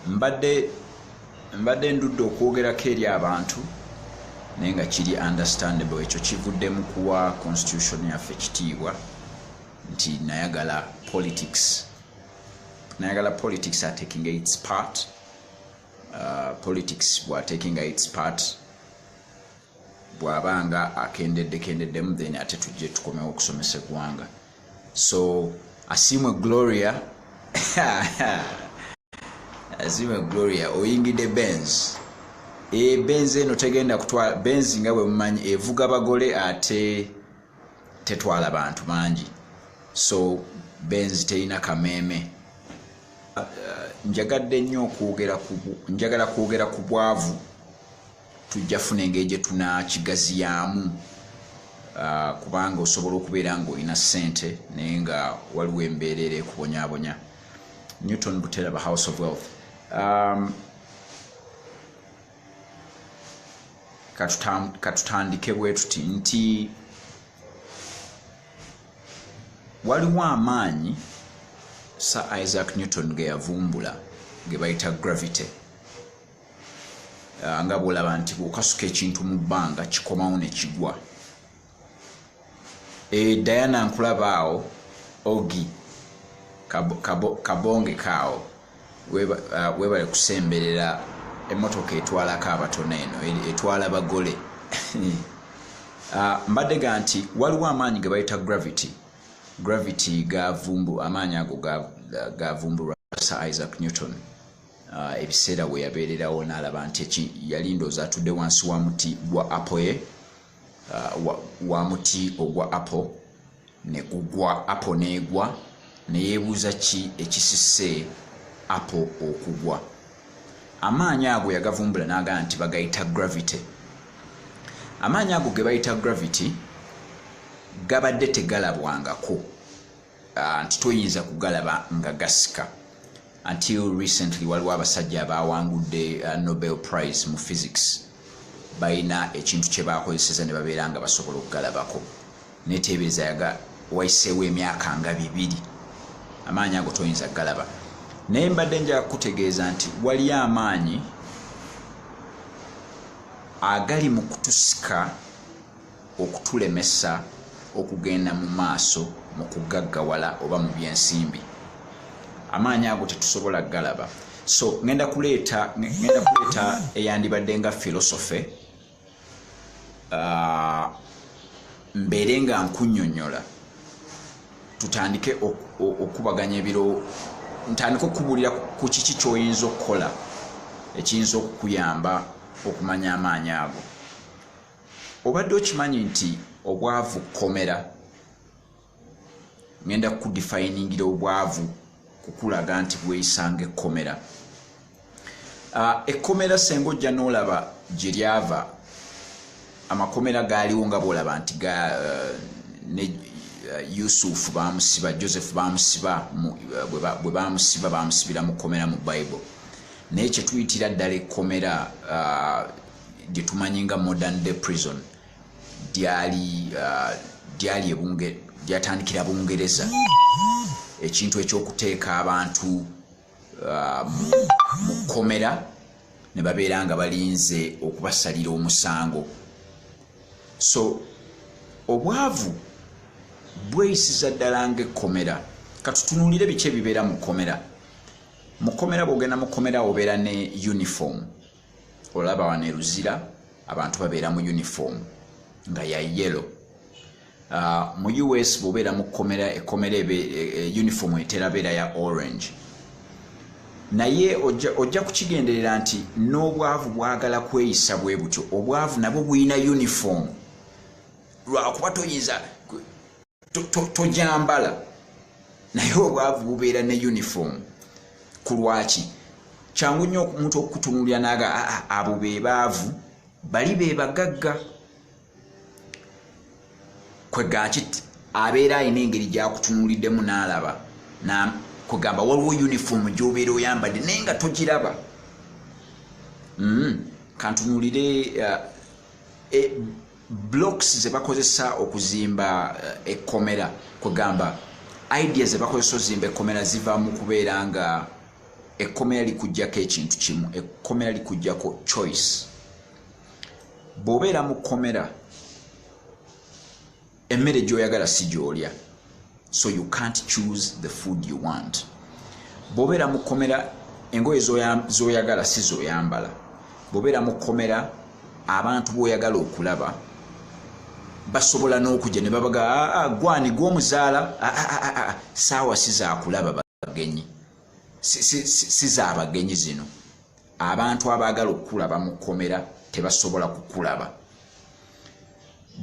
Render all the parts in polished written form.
Mbadde ndudde okwogerako eri abantu, naye nga kiri understandable. Ekyo kivudde mu kuwa constitution yaffe kitiibwa, nti nayagala politics, nayagala politics ataking its part. Politics bw'atakinga its part, bw'abanga akendedde kendeddemu, then ate tujje tukomewo okusomesa eggwanga. So Asiimwe Gloria, Asiimwe Gloria, oyingidde Benz. E Benz eno tegenda kutwala. Benz nga bwe mumanyi evuga bagole, ate tetwala bantu bangi, so Benz terina kameeme. Njagadde nnyo okwogera, njagala kwogera ku bwavu. Tujja funa engeri gye tunakigaziyaamu, kubanga osobola okubeera ng'olina ssente naye nga waliwo embeera era ekubonyaabonya. Newton Buteraba, House of Wealth. Katutandike bwe tuti nti waliwo amaanyi Sir Isaac Newton ge yavumbula ge bayita gravity. Nga bwolaba nti bw'okasuka ekintu mu bbanga kikomawo ne kigwa. E, Diana, nkulaba awo. Ogi kabonge kaawo, webale kusemberera emmotoka etwalako abatono eno, etwala bagole. Mbadde ga nti waliwo amaanyi ge bayita gravity. Gravity gavumbu, amaanyi ago gavumbulwa Sir Isaac Newton. Ebiseera we yabeererawo n'alaba nti yali ndooza atudde wansi wa muti gwa apple ye, wa muti ogwa apple ne gugwa, apple n'egwa, ne yeebuuza ki ekisise apple okugwa. Amaanyi ago yagavumbula n'agamba nti bagayita gravity. Amaanyi ago ge bayita gravity gabadde tegalabwangako, nti toyinza kugalaba nga gasika, until recently waliwo abasajja abawangudde Nobel Prize mu physics, balina ekintu kye bakozeseza ne babeera nga basobola okugalabako. Neteebereza yaga wayiseewo emyaka nga 2. Amaanyi ago toyinza kugalaba, naye mbadde njaga kukutegeeza nti waliyo amaanyi agali mu kutusika okutulemesa okugenda mu maaso mu kugaggawala oba mu byensimbi. Amaanyi ago tetusobola kugalaba. So ngenda kuleeta eyandibadde nga philosophy, mbeere nga nkunnyonnyola, tutandike okubaganya ebiro, ntandike okubuulira ku kiki ky'oyinza okukola ekiyinza okukuyamba okumanya amaanyi ago. Obadde okimanyi nti obwavu kkomera? Ngenda kudefiningira obwavu, kukulaga nti bweyisanga ekkomera. Ekkomera senga ojja n'olaba gye lyava, amakomera gaaliwo nga bwolaba nti ne Yusufu bamusiba, Joseph bamusiba, bwe bamusiba bamusibira mu kkomera mu Bible. Naye kyetuyitira ddala ekkomera gye tumanyi nga modern day prison lyali lyatandikira Bungereza, ekintu ekyokuteeka abantu mu kkomera ne babeera nga balinze okubasalira omusango. So obwavu bweyisiza ddala ngaekkomera. Katutunuulire biki ebibeera mu kkomera. Mu kkomera, bwogenda mu kkomera, obeera ne uniform. Olaba wano e Luzira abantu babeera mu uniform nga ya yellow. Mu US bw'obeera mu kkomera, ekkomera uniform etera beera ya orange. Naye ojja kukigenderera nti n'obwavu bwagala kweyisa bwe butyo. Obwavu nabwo bulina uniform, lwakuba toyinza tojambala, naye obwavu bubeera ne uniform. Ku lwaki kyangu nnyo omuntu okukutunuulira naga, "Aa, abo be baavu, bali be bagagga"? Kwegamba abeera alina engeri gyakutunuuliddemu n'alaba, kwegamba waliwo uniform gy'obeera oyambadde naye nga togiraba. Kantunuulire blocks ze bakozesa okuzimba ekkomera. Kwegamba idea ze bakozesa ozimba ekkomera ziva mu kubeera nga Ekkomera likugjako ekintu kimu, ekkomera likugjako choice. Bw'obeera mu kkomera, emmere gy'oyagala si gy'olya, so you can't choose the food you want. Bw'obeera mu kkomera, engoye z'oyagala si z'oyambala. Bw'obeera mu kkomera, abantu b'oyagala okulaba basobola n'okujja ne babaga, "Ah, gwani gw'omuzaala, saawa si zaakulaba bagenyi, si zaabagenyi zino." Abantu abaagala okukulaba mu kkomera tebasobola kukulaba.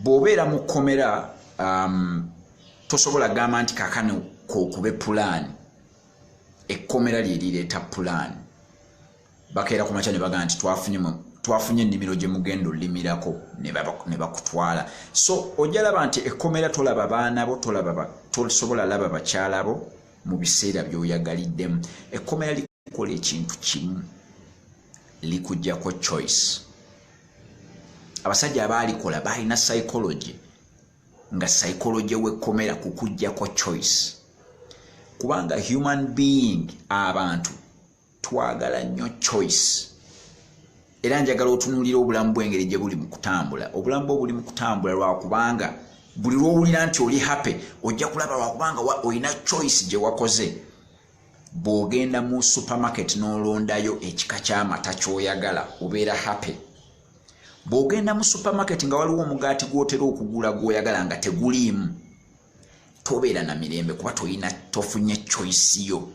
Bw'obeera mu kkomera, tosobola gamba nti kakano kookube pulaani. Ekkomera lye lireeta pulaani. Bakeera ku makya ne bagamba nti twafunye ennimiro gye mugenda olimirako, ne bakutwala. So ojja laba nti ekkomera tolaba baana bo, tosobola laba bakyala bo mu biseera by'oyagaliddemu. Ekkomera likola ekintu kimu, likugjako choice. Abasajja abaalikola balina psychology, nga psychology w'ekkomera kukugjako choice, kubanga human being, abantu twagala nnyo choice. Era njagala otunuulira obulamu bw'engeri gye buli mu kutambula. Obulamu bwe buli mu kutambula lwakubanga buli lwowulira nti oli happy, ojja kulaba lwakubanga olina choice gye wakoze. Bw'ogenda mu supermarket n'olondayo ekika ky'amata ky'oyagala, obeera happy. Bw'ogenda mu supermarket nga waliwo omugaati gw'otera okugula gw'oyagala nga teguliimu, tobeera na mirembe, kuba toyina, tofunye choice yo.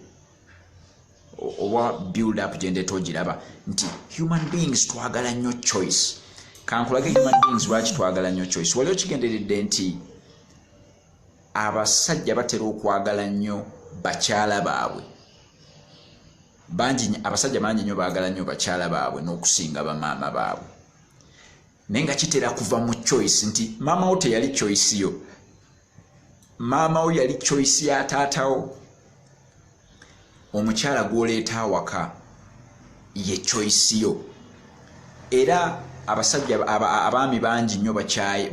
Oba build up gyendeeta ogiraba nti human beings twagala nnyo choice. Kankulage human beings lwaki twagala nnyo choice. Wali okigenderedde nti abasajja batera okwagala nnyo bakyala baabwe bangi? Abasajja bangi nnyo baagala nnyo bakyala baabwe n'okusinga bamaama baabwe, naye nga kitera kuva mu choice nti maama wo teyali choice yo, maama wo yali choice ya taatawo. Omukyala gw'oleeta awaka ye choice yo. Era abasajja, abaami bangi nnyo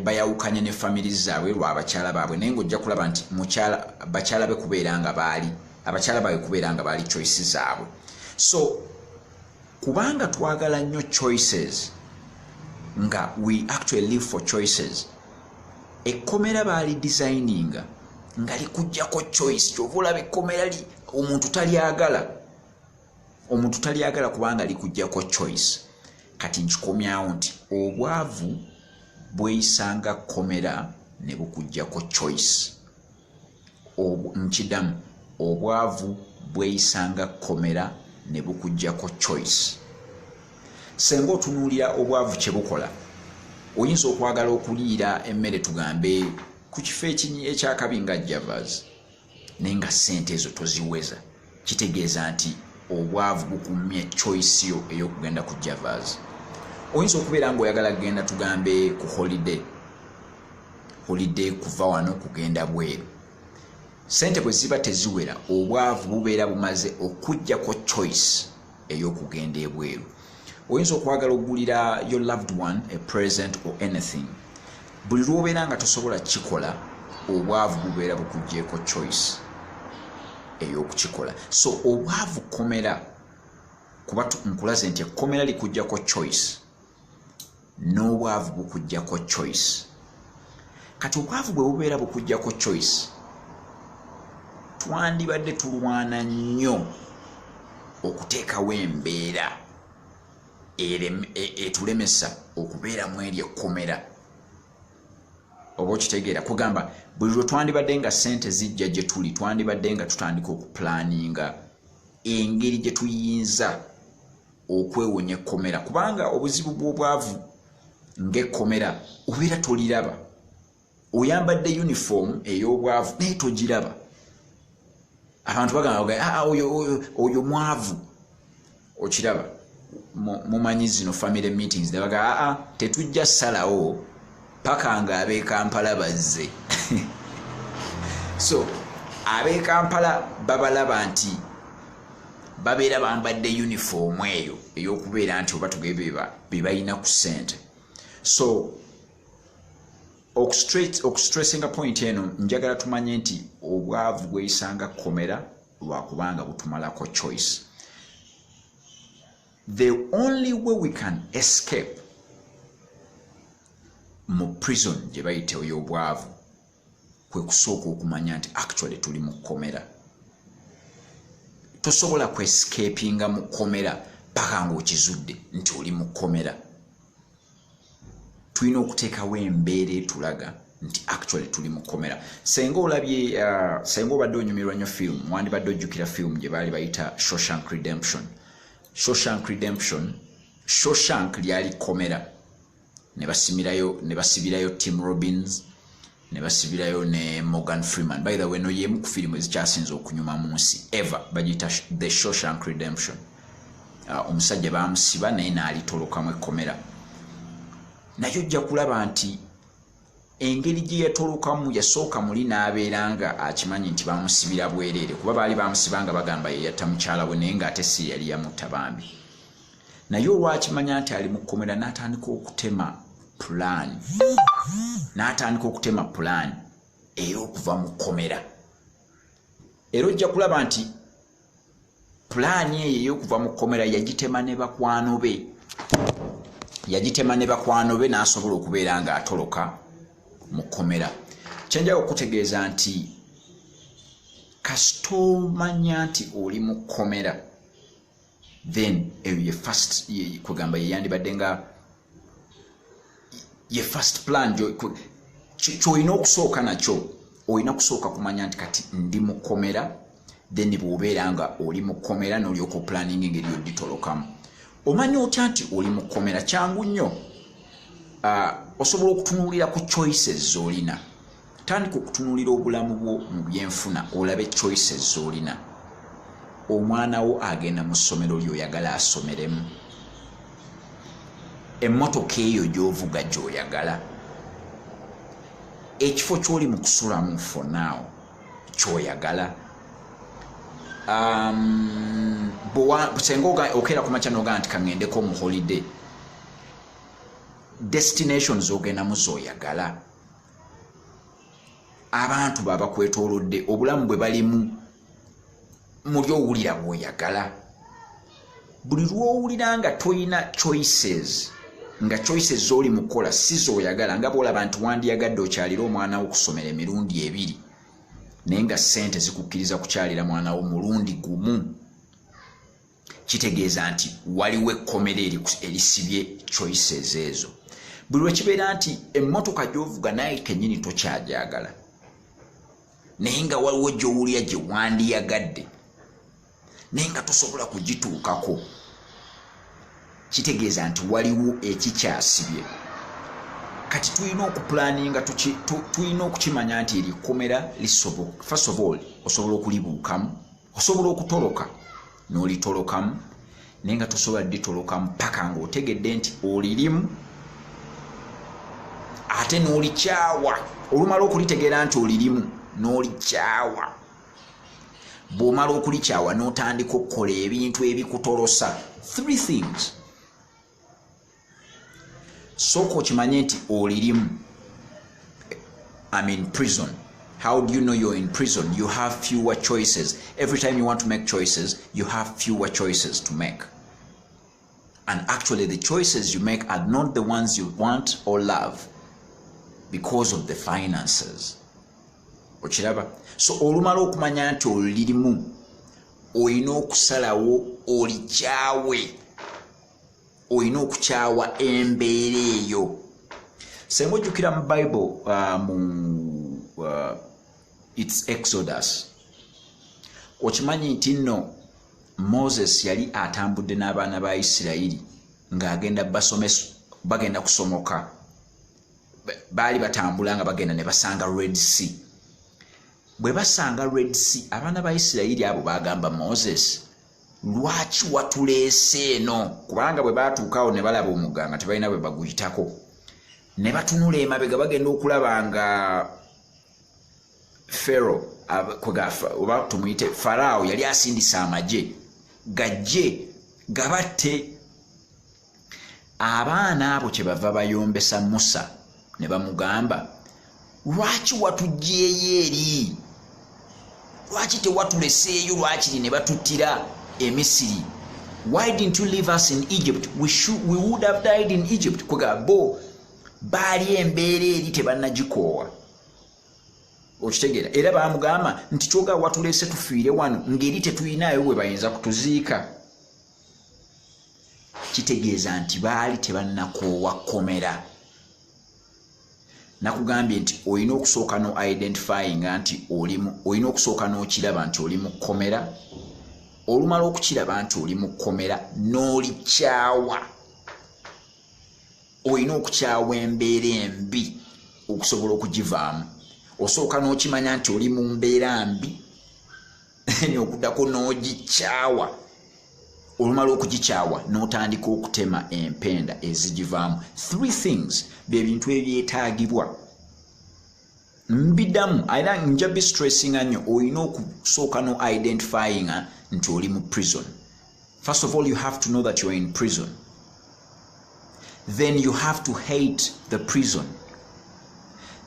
bayawukanye ne family zaabwe lwa abakyala baabwe, naye ngaojja kulaba nti bakyala be kubeera nga baali, abakyala baabwe kubeera nga baali choice zaabwe. So kubanga twagala nnyo choices, nga we actually live for choices, ekkomera baali designinga nga likugjako choice. Kyova olaba ekkomera li omuntu talyagala, omuntu talyagala kubanga likugjako choice. Kati nkikomyawo nti obwavu bweyisanga kkomera ne bukugjako choice. Nkiddamu, obwavu bweyisanga kkomera ne bukugjako choice. Senga otunuulira obwavu kye bukola, oyinza okwagala okuliira emmere, tugambe ku kifo ekyakabi nga Javas, naye nga ssente ezo toziweza. Kitegeeza nti obwavu bukumye choice yo ey'okugenda ku Javas. Oyinza okubeera ngaoyagala kugenda, tugambe, ku holiday, kuva wano kugenda bweru. Sente bwe ziba teziwera, obwavu bubeera bumaze okugjako choice ey'okugenda ebweru. Oyinza okwagala okugulira your loved one a present or anything. Buli lwobeera nga tosobola kukikola, obwavu bubeera bukugyeko choice ey'okukikola. So obwavu kkomera, kuba nkulaze nti ekkomera likugjako choice n'obwavu bukugjako choice. Kati obwavu bwe bubeera bukugjako choice, twandibadde tulwana nnyo okuteekawo embeera etulemesa okubeeramu eri ekkomera. Oba okitegeera? Kugamba buli lwe twandibadde nga sente zijja gye tuli, twandibadde nga tutandika okuplanninga engeri gye tuyinza okwewonya ekkomera, kubanga obuzibu bw'obwavu ng'ekkomera, obeera toliraba. Oyambadde uniform ey'obwavu naye togiraba. Abantu bagamba, "Ah, oyo mwavu." Okiraba, mumanyi zino family meetings, nebaga, "Aa, tetujja ssalawo paka nga ab'e Kampala bazze." So ab'e Kampala babalaba nti babeera bambadde uniform eyo ey'okubeera nti oba tugebe be balina ku ssente. So okustressinga point eno, njagala tumanye nti obwavu bweyisanga kkomera lwakubanga butumalako choice. The only way we can escape mu prison gye bayita ey'obwavu kwe kusooka okumanya nti actually tuli mu kkomera. Tosobola kwescapinga mu kkomera paka ng'okizudde nti oli mu kkomera. Tulina okuteekawo embeera etulaga nti actually tuli mu kkomera. Senga olabye, senga obadde onyumirwa nnyo film, wandibadde ojjukira film gye baali bayita Shawshank Redemption. Shawshank Redemption, Shawshank lyali kkomera ne basimirayo, ne basibirayo Tim Robbins, ne basibirayo ne Morgan Freeman. By the way, no yemu ku firimu ezikyasinze okunyuma mu nsi ever, bagiyita The Shawshank Redemption. Omusajja bamusiba naye n'alitolokamu ekkomera, naye ojja kulaba nti engeri gye yatolokamu, yasooka muli n'abeera nga akimanyi nti bamusibira bwereere, kuba baali bamusiba nga bagamba ye yatta mukyala we, naye ng'ate si yali yamutta bambi. Naye olwakimanya nti ali mu kkomera, n'atandika okutema pulaani, n'atandika okutema pulaani ey'okuva mu kkomera. Era ojja kulaba nti pulaani eyo ey'okuva mu kkomera yagitema ne bakwano be, yagitema ne bakwano be, n'asobola okubeera ng'atoloka mu kkomera. Kyenjagala okutegeeza nti kasita omanya nti oli mu kkomera, then eyo ye first, kwegamba yeyandibadde nga ye first plan kyolina okusooka nakyo. Olina kusooka kumanya nti kati ndi mu kkomera. Then bw'obeera nga oli mu kkomera, n'olyoka oplaninga engeri yoditolokamu. Omanya otya nti oli mu kkomera? Kyangu nnyo. Osobola okutunuulira ku choices z'olina. Tandika okutunuulira obulamu bwo mu byenfuna, olabe choices z'olina. Omwana wo agenda mu ssomero lyoyagala asomeremu? Emmotoka eyo gy'ovuga gy'oyagala? Ekifo ky'oli mu kusulamu for now kyoyagala? Senga okeera ku makya nogaa nti kaŋŋendeko mu holiday, destination zogendamu z'oyagala? Abantu baba bakwetoolodde, obulamu bwe balimu muli owulira bw'oyagala? Buli lw'owulira nga toyina choices, nga choices z'oli mukola si z'oyagala, nga bw'olaba nti wandiyagadde okyalire omwana wo okusomera emirundi ebiri, naye nga ssente zikukkiriza kukyalira mwana wo mulundi gumu, kitegeeza nti waliwo ekkomera erisibye choices ezo. Buli lwe kibeera nti emmotoka gy'ovuga naye kennyini tokyajagala, naye nga waliwo gy'owulira gye wandiyagadde naye nga tosobola kugituukako, kitegeeza nti waliwo ekikyasibye. Kati tulina okupulaninga, tulina okukimanya nti erikkomera lisoboka. First of all, osobola okulibuukamu, osobola okutoloka n'olitolokamu, naye nga tosobola litolokamu paka ng'otegedde nti olirimu ate n'olikyawa. Olumala okulitegeera nti olirimu n'olikyawa, bw'omala okulikyawa n'otandika okukola ebintu ebikutolosa. Three things: sooka okimanye nti olirimu. I'm in prison. How do you know you're in prison? You have fewer choices. Every time you want to make choices, you have fewer choices to make, and actually the choices you make are not the ones you want or love because of the finances. Okiraba? So olumala okumanya nti olirimu, olina okusalawo olikyawe, olina okukyawa embeera eyo. Senga ojjukira mu Bible, mu its Exodus, okimanyi nti nno Moses yali atambudde n'abaana ba Isirayiri ng'agenda basomesa, bagenda kusomoka. Baali batambula nga bagenda ne basanga Red Sea. Bwe basanga Red Sea, abaana ba Isirayiri abo bagamba Moses, "Lwaki watuleese eno?" Kubanga bwe baatuukawo ne balaba omugga nga tebalina bwe baguyitako, ne batunula emabega, bagenda okulaba nga Pharaoh, oba tumuyite Faraawo, yali asindisa amagye gajje gabatte. Abaana abo kyebava bayombesa Musa ne bamugamba, "Lwaki watugyeyo eri? Lwaki tewatuleseeyo lwakiri ne batuttira Emisiri? Why didn't you leave us in Egypt? We would have died in Egypt. Kwega bo baali embeera eri tebannagikoowa. Okitegeera? Era baamugamba nti kyoga watulese tufiire wano ng'eri tetuyinaayo we bayinza kutuziika. Kitegeeza nti baali tebannakoowa kkomera. Nakugambye nti olina okusooka no identifyinga nti olina okusooka n'okiraba nti oli mu kkomera. Olumala okukiraba nti oli mu kkomera n'olikyawa. Olina okukyawa embeera embi okusobola okugivaamu. Osooka n'okimanya nti oli mu mbeera mbi, okuddako n'ogikyawa. Olumala okugikyawa n'otandika okutema empenda ezigivaamu. 3 things bye bintu ebyetaagibwa. Mbiddamu era nja bi stressinga nnyo. Olina okusooka no identifyinga nti oli mu prison. First of all, you have to know that you're in prison. Then you have to hate the prison.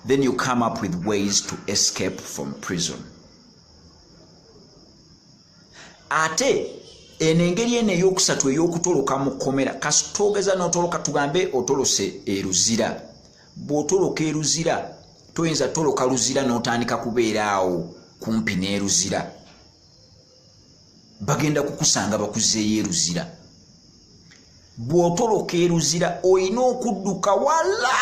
Then you come up with ways to escape from prison. Ate eno engeri eno eyokusatu ey'okutoloka mu kkomera, kasita ogeza n'otoloka, tugambe otolose eruzira. Bw'otoloka eruzira, toyinza toloka Luzira n'otandika kubeera awo kumpi n'eruzira. Bagenda kukusanga bakuzeeyo eruzira. Bw'otoloka eruzira olina okudduka wala.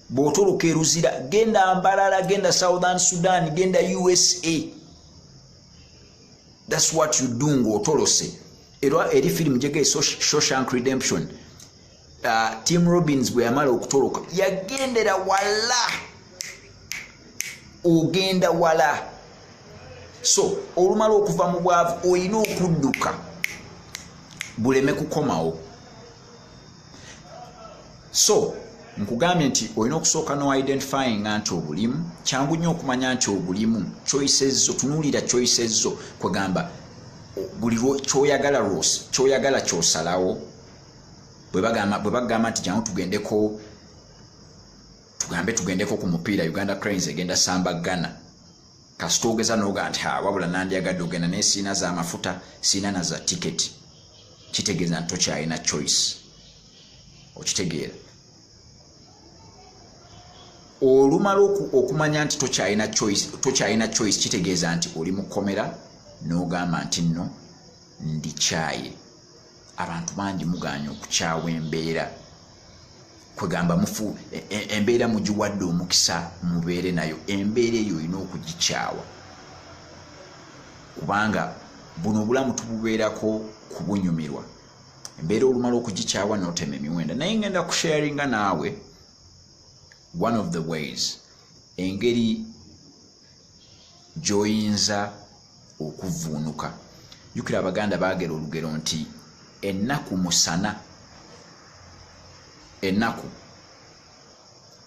Bw'otoloka eruzira genda Mbarara, genda Southern Sudan, genda USA. That's what you do ng'otolose. Era eri firimu gyege Shawshank Redemption, Tim Robbins bwe yamala okutoloka yagendera wala. Ogenda wala. So olumala okuva mu bwavu olina okudduka buleme kukomawo. So nkugambye nti olina okusooka no identifying nti obulimu. Kyangu nnyo okumanya nti obulimu. Choices zo, tunuulira choices zo. Kwegamba buli kyoyagala Ross, kyoyagala kyosalawo. Bwe bagamba nti jangu tugendeko, tugambe tugendeko ku mupiira, Uganda Cranes egenda samba Ghana. Kasita ogeza n'oga nti ha, wabula nandyagadde ogenda naye siina za mafuta, siina na za tiketi. Kitegeeza nti tokyalina choice. Okitegeera? Olumala okumanya nti tokyalina choice, tokyalina choice, kitegeeza nti oli mu kkomera n'ogamba nti nno ndikyaye. Abantu bangi mugaanye okukyawa embeera. Kwegamba mufu embeera mugiwadde omukisa mubeere nayo. Embeera eyo olina okugikyawa, kubanga buno obulamu tububeerako kubunyumirwa. Embeera olumala okugikyawa n'otema emiwenda. Naye ngenda kusharinga naawe one of the ways, engeri gy'oyinza okuvuunuka. Jjukira Abaganda baagera olugero nti ennaku musana, ennaku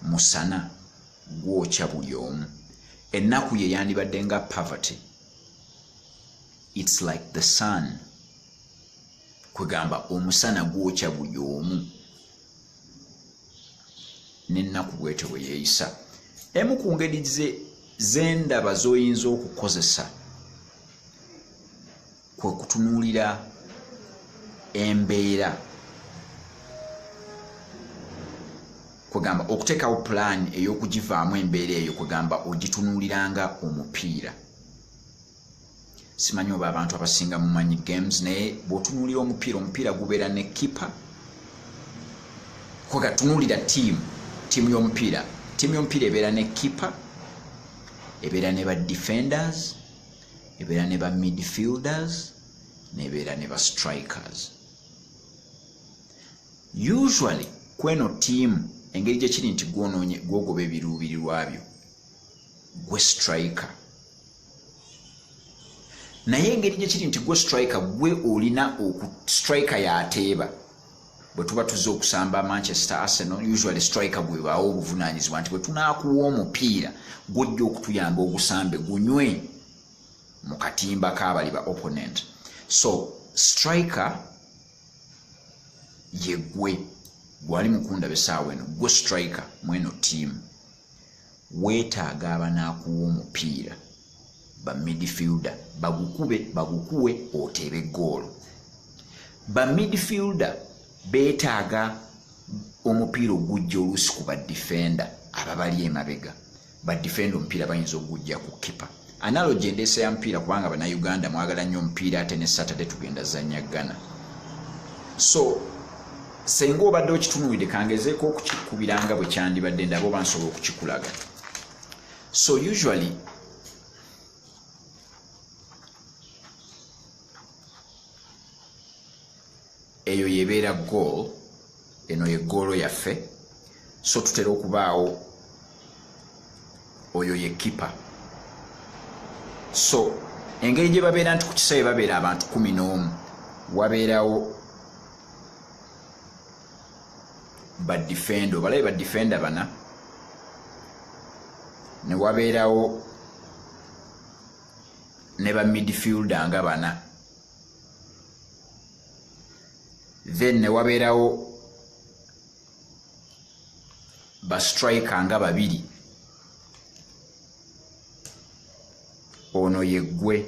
musana gwokya buli omu. Ennaku ye yandibadde nga poverty. It's like the sun. Kwegamba omusana gwokya buli omu, n'ennaku bwetyo bwe yeeyisa. Emu ku ngeri zendaba z'oyinza okukozesa kwe kutunuulira embeera. Kwegamba okuteekawo pulaani ey'okugivaamu embeera eyo. Kwegamba ogitunuuliranga omupiira. Simanyi oba abantu abasinga mumanyi games, naye bw'otunuulira omupiira, omupiira gubeera ne keeper. Kwega tunuulira tiimu y'omupiira. Tiimu y'omupiira ebeera ne keeper, ebeera ne ba defenders, ebeera ne ba midfielders, nebeera ne ba strikers. Usually kweno tiimu engeri gye kiri nti gwonoonye gwogoba ebiruubirirwa byo, gwe striker. Naye engeri gye kiri nti gwe striker, gwe olina oku striker yateeba. Bwe tuba tuzze okusamba Manchester Arsenal, usually striker gwebaawo obuvunaanyizibwa nti bwe tunaakuwa omupiira gwojja okutuyamba ogusambe gunywe mu katimba k'abali ba opponent. So striker ye gwe gwali mukundaba essaawa eno, gwe striker mweno tiimu. Weetaaga abanaakuwa omupiira ba midfielder bagukube, bagukuwe oteebe goolo. Ba midfielder beetaaga omupiira ogujja oluusi ku ba defender ababali emabega. Ba defender omupiira bayinza okugujja ku keeper. Analogy endeesa ya mupiira kubanga bannayuganda mwagala nnyo omupiira, ate ne Saturday tugenda zannya Ghana. So senga obadde okitunuulidde, kangezeeko okukikubira nga bwe kyandibadde, ndaba oba nsobola okukikulaga. So usually eyo yebeera goal, eno ye goolo yaffe. So tutera okubaawo oyo ye keeper. So engeri gye babeera nti ku kisaawe babeera abantu 11, wabeerawo ba defender, obalabe ba defender bana, ne wabeerawo ne ba midfielder nga bana, then ne wabeerawo ba striker nga babiri. Ono ye ggwe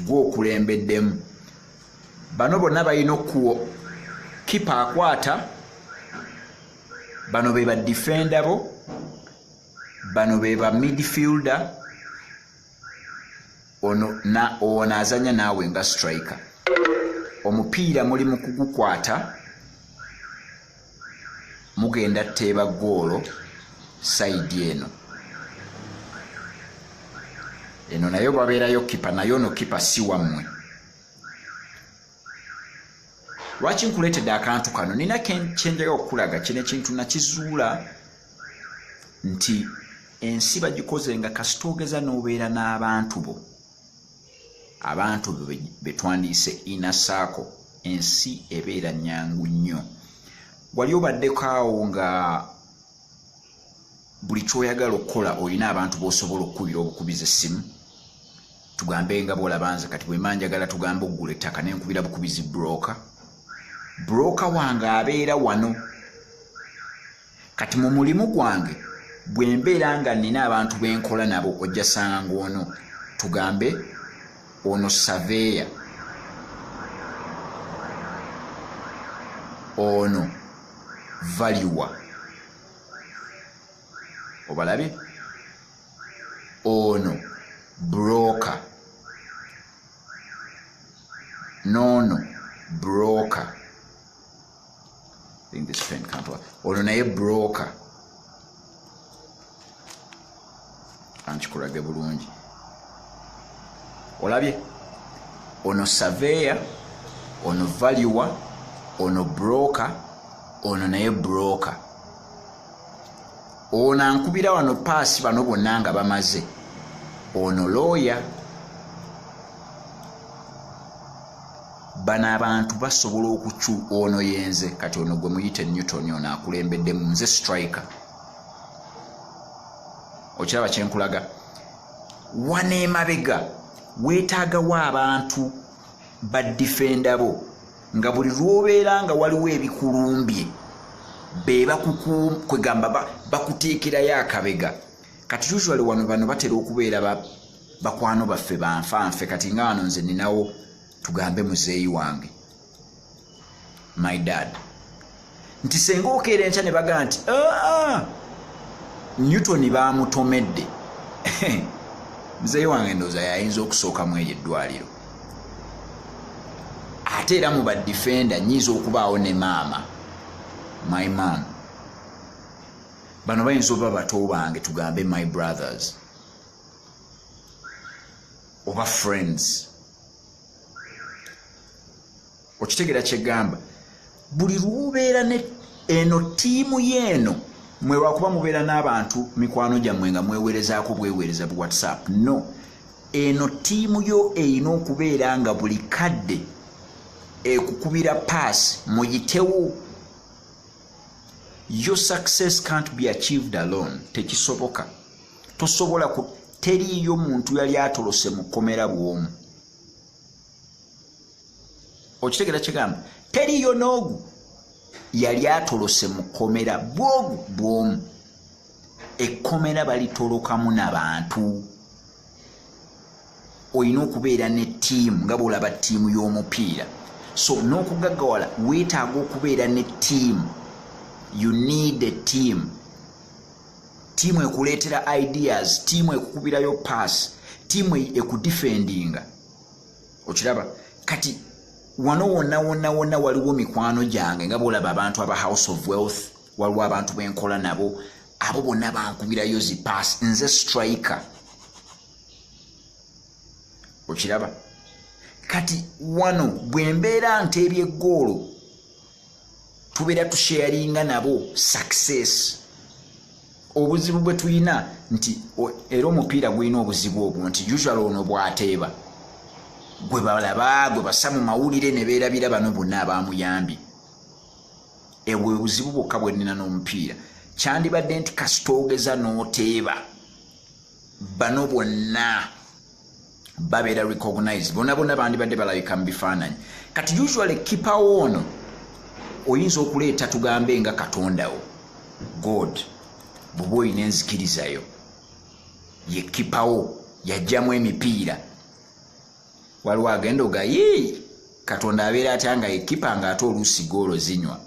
gwe okulembeddemu. Bano bonna balina okuwo keeper akwata. Bano be ba defender bo, bano be ba midfielder, ono na ono azanya naawe nga striker. Omupiira muli mu kugukwata, mugenda teeba goolo side eno. Eno nayo babeerayo keeper, naye ono keeper si wammwe. Lwaki nkuleetedde akantu kano? Nina kyenjaga okukulaga. Kino ekintu nakizuula nti ensi bagikoze nga kasita ogeza n'obeera n'abantu bo, abantu bo betwandiise inner circle, ensi ebeera nyangu nnyo. Wali obaddeko awo nga buli kyoyagala okukola olina abantu b'osobola okukubira obukubiza essimu? Tugambe nga bwolaba nze kati bwe mba njagala, tugambe, okugula ettaka, nenkubira bukubizi broker. Broker wange abeera wano. Kati mu mulimu gwange bwe mbeera nga nina abantu benkola nabo, ojja sanga ngaono, tugambe ono surveyor, ono valuer, obalabye, ono broker, noono broker. I think this pen can't work. Ono naye broker. Ankikulage bulungi, olabye ono surveyor, ono valuer, ono broker, ono naye broker. Ono ankubira wano paasi. Bano bonna nga bamaze, ono lawyer. Bano abantu basobola okukyu. Ono yenze kati, ono gwe muyite Newton, ono akulembeddemu, nze striker. Okiraba kyenkulaga? Wano emabega weetaagawo abantu ba defender bo, nga buli lwobeera nga waliwo ebikulumbye be kwegamba bakuteekerayo akabega. Kati usually wano bano batera okubeera bakwano baffe banfanfe. Kati nga wano nze ninawo, tugambe, muzeeyi wange, my dad, nti senga okeera enkya ne bagaa nti aa Newton bamutomedde, muzeeyi wange ndowooza yayinza okusookamu eryo eddwaliro. Ate era mu ba defender nyinza okubaawo ne maama, my mom. Bano bayinza oba bato bange, tugambe my brothers oba friends. Okitegeera kyegamba? Buli lwobeera ne eno ttiimu yeeno, mwe lwakuba mubeera n'abantu mikwano gyammwe nga mwewerezaako bweweereza bu WhatsApp. No, eno ttiimu yo erina okubeera nga buli kadde ekukubira paasi muyitewo. Your success can't be achieved alone. Tekisoboka, tosobola ku. Teriiyo muntu yali atolose mu kkomera bw'omu. Okitegeera kyegamba? Teriiyo n'ogu yali atolose mu kkomera bwogu bw'omu. Ekkomera balitolokamu nabantu. Olina okubeera ne ttiimu nga bwolaba ttiimu y'omupiira. So n'okugaggawala weetaaga okubeera ne ttiimu. You need a team. Ttiimu ekuleetera ideas, ttiimu ekukubirayo pass, ttiimu ekudefendinga. Okiraba? Kati wano wonna wonna wonna waliwo mikwano gyange, nga bwolaba abantu aba House of Wealth, waliwo abantu benkola nabo. Abo bonna bankubirayo zi pass. Nze striker. Okiraba? Kati wano bwe mbeera nteebye eggoolo, tubeera tusharinga nabo success. Obuzibu bwe tulina nti era omupiira gulina obuzibu obwo nti usual ono bw'ateeba, gwe balaba, gwe bassa mu mawulire, ne beerabira bano bonna abamuyambye. Ebwe buzibu bwokka bwe nnina n'omupiira. Kyandibadde nti kasita ogeza n'oteeba, bano bonna babeera recognized, bonna bonna bandibadde balabika mu bifaananyi. Kati usually kipawo ono oyinza okuleeta, tugambe nga Katondawo, God, bw'oba olina enzikirizayo, ye kipawo yajjamu emipiira. Waliwo agenda oga yii, Katonda abeera atya nga ekipa nga ate oluusi goolo zinywa?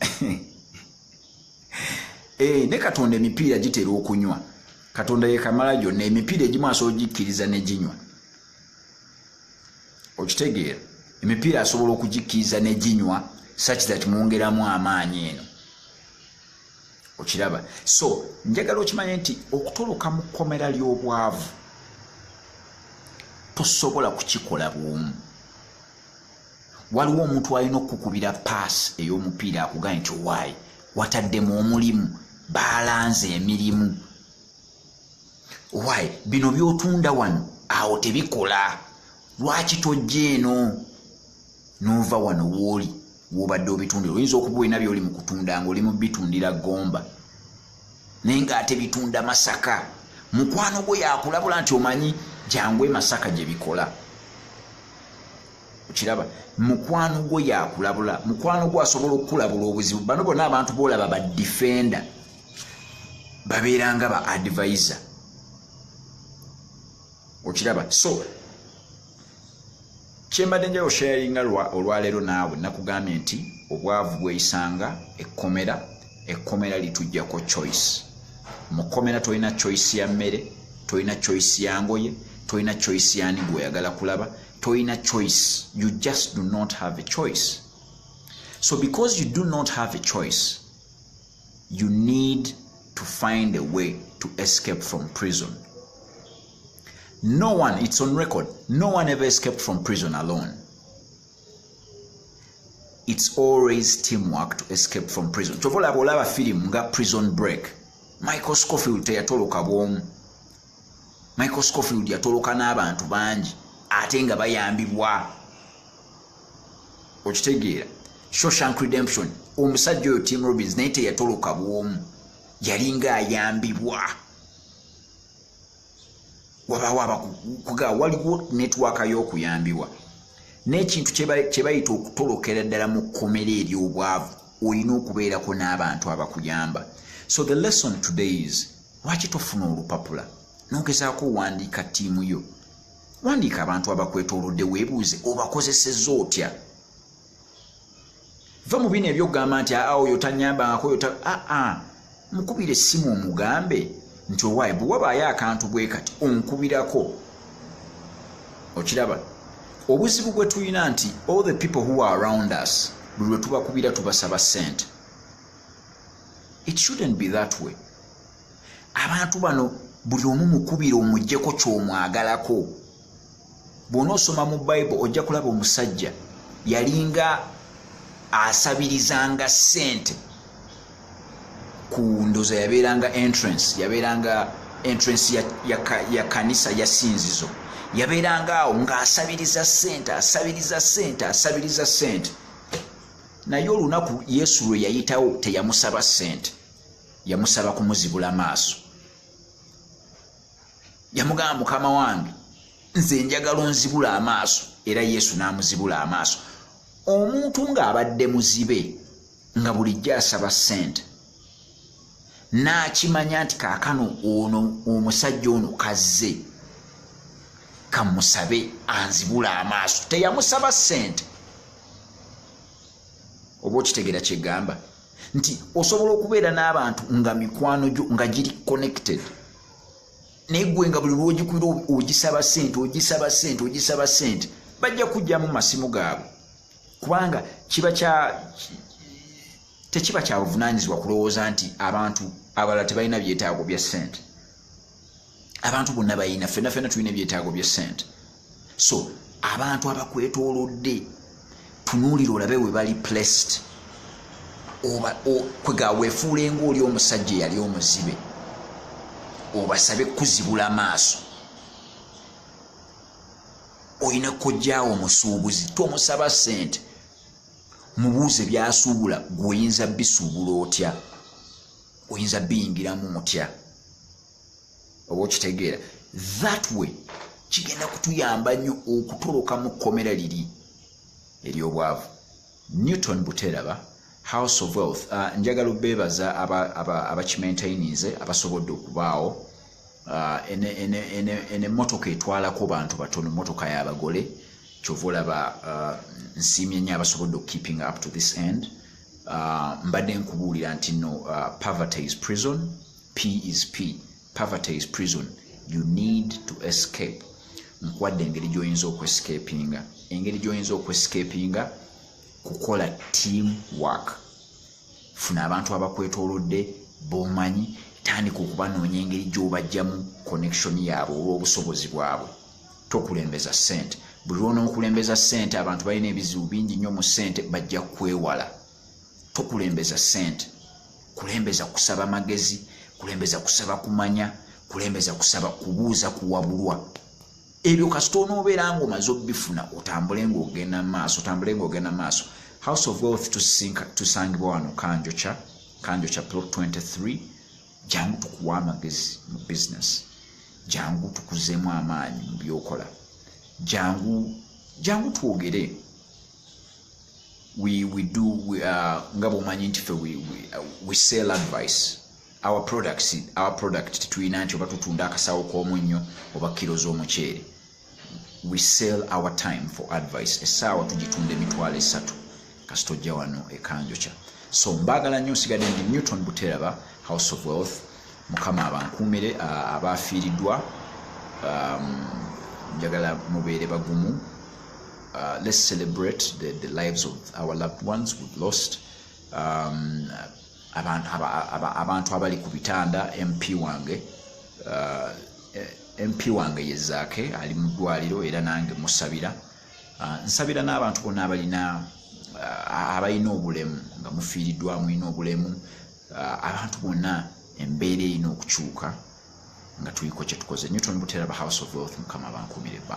Ne Katonda emipiira gitera okunywa. Katonda ye kamala gyonna, emipiira egimu asobola ogikkiriza ne ginywa. Okitegeera? Emipiira asobola okugikkiriza ne ginywa such that mwongeramu amaanyi eno. Okiraba? So njagala okimanye nti okutoloka mu kkomera ly'obwavu tosobola kukikola bwomu. Waliwo omuntu alina okukukubira paasi ey'omupiira, akugambye nti, "Owaayi, wataddemu omulimu, baalanze emirimu. Owaayi, bino by'otunda wano awo tebikola. Lwaki tojja eno n'ova wano wooli wobadde obitundira?" Oyinza okuba olina byoli mu kutunda nga oli mu bitundira Gomba, naye ng'ate bitunda Masaka. Mukwano gwo yakulabula nti, "Omanyi, jangu e Masaka gye bikola." Okiraba? Mukwano gwo yakulabula. Mukwano gwo asobola okukulabula obuzibu. Bano bonna abantu boolaba ba defender babeeranga ba advisor. Okiraba? So kyembadde njayo sharinga olwaleero naawe, nakugambye nti obwavu bweyisanga ekkomera. Ekkomera litujjako choice. Mu kkomera tolina choice ya mmere, tolina choice ya ngoye, tolina choice yani gweoyagala kulaba, tolina choice. You just do not have a choice. So because you do not have a choice, you need to find a way to escape from prison. No one, it's on record, no one ever escaped from prison alone. It's always teamwork to escape from prison. Kyova olaba, olaba firimu nga Prison Break, Michael Scofield teyatoloka bwomu. Michael Scofield yatoloka n'abantu bangi ate nga bayambibwa. Okitegeera? Shawshank Redemption, omusajja oyo Tim Robbins naye teyatoloka bwomu, yalinga ayambibwa. Wabaawo abakuga, waliwo network y'okuyambibwa. N'ekintu kye bayita okutolokera ddala mu kkomera ery'obwavu, olina okubeerako n'abantu abakuyamba. So the lesson today is, lwaki tofuna olupapula n'ogezaako owandiika ttiimu yo? Wandiika abantu abakwetoolodde, weebuuze obakozesezza otya. Va mu bino ebyokugamba nti, "Aa, oyo tanyambangako, oyo aa." Mukubira essimu omugambe nti, "Owaaye, bwe wabaayo akantu bwe kati, onkubirako." Okiraba? Obuzibu bwe tulina nti all the people who are around us, buli lwe tubakubira tubasaba ssente. It shouldn't be that way. Abantu bano buli omu mukubira omuggyeko ky'omwagalako. Bw'onoosoma mu Bayibuli, ojja kulaba omusajja yalinga asabirizanga ssente ku ndoza, yabeeranga entrance, yabeeranga entrance ya kanisa, ya sinzizo. Yabeeranga awo ng'asabiriza ssente, asabiriza ssente, asabiriza ssente. Naye olunaku Yesu lwe yayitawo, teyamusaba ssente, yamusaba kumuzibula maaso. Yamugamba, "Mukama wange, nze njagala onzibula amaaso." Era Yesu n'amuzibula amaaso. Omuntu ng'abadde muzibe, nga bulijjo asaba ssente, n'akimanya nti kaakano ono omusajja ono kazze. Kamusabe anzibula amaaso. Teyamusaba ssente. Oba okitegeera kyegamba nti osobola okubeera n'abantu nga mikwano gyo nga giri connected, naye gwe nga buli lwogikubira ogisaba ssente, ogisaba ssente, ogisaba ssente, bajja kujjamu masimu gaabwe, kubanga kiba kya tekiba kya buvunaanyizibwa kulowooza nti abantu abalala tebalina byetaago bya ssente. Abantu bonna balina, ffenna ffenna tulina ebyetaago bya ssente. So abantu abakwetoolodde, tunuulira olabe we bali placed, oba kwega weefuule ng'oli omusajja eyali omuzibe, obasabe kuzibula maaso. Olina kojjaawo omusuubuzi, tomusaba ssente, mubuuze byasuubula, gweoyinza bisuubula otya, oyinza biyingiramu otya? Oba okitegeera? That way kigenda kutuyamba nnyo okutoloka mu kkomera liri ery'obwavu. Newton Buteraba, House of Wealth. Njagala obeebaza abakimaintaininze, abasobodde okubaawo. Ene emmotoka etwalako bantu batono, motoka y'abagole, kyova olaba nsiimye nnyo abasobodde okukeeping up to this end. Mbadde nkubuulira nti no, poverty is prison. P is P, poverty is prison. You need to escape. Nkuwadde engeri gy'oyinza okwescapinga. Engeri gy'oyinza okwescapinga kukola team work. Funa abantu abakwetoolodde b'omanyi, tandika okubanoonya engeri gy'obajjamu connection yaabwe oba obusobozi bwabwe. Tokulembeza ssente. Buli lwonookulembeza ssente, abantu balina ebizibu bingi nnyo mu ssente, bajja kwewala. Tokulembeza ssente, kulembeza kusaba magezi, kulembeza kusaba kumanya, kulembeza kusaba kubuuza, kuwabulwa. Ebyo kasita onoobeera nga omaze obifuna, otambule ng'ogenda maaso, otambule ng'ogenda maaso. House of Wealth tusangibwa wano Kanjokya, Kanjokya plot 23. Jangu tukuwa amagezi mu business, jangu tukuzeemu amaanyi mu byokola, jangu, jangu twogere. We do we, nga bwomanyi nti ffe we sell advice, our products. Our product tetulina nti oba tutunda akasawo k'omunnyo oba kiro z'omuceere. We sell our time for advice. Essaawa tugitunda 30,000, kasita ojja wano ekanjokya. So mbaagala nnyo. Nsigadde ndi Newton Buteraba, House of Wealth. Mukama abankuumire. Abafiiriddwa, njagala mubeere bagumu. Let's celebrate the lives of our loved ones we've lost. Abantu abali ku bitanda, MP wange, MP wange yezaake ali mu ddwaliro, era nange musabira. Nsabira n'abantu bonna abalina, abalina obulemu, nga mufiiriddwa, mulina obulemu. Abantu bonna, embeera erina okukyuka nga tuliko kyetukoze. Newton Buteraba, House of Wealth. Mukama abankuumire. Bye.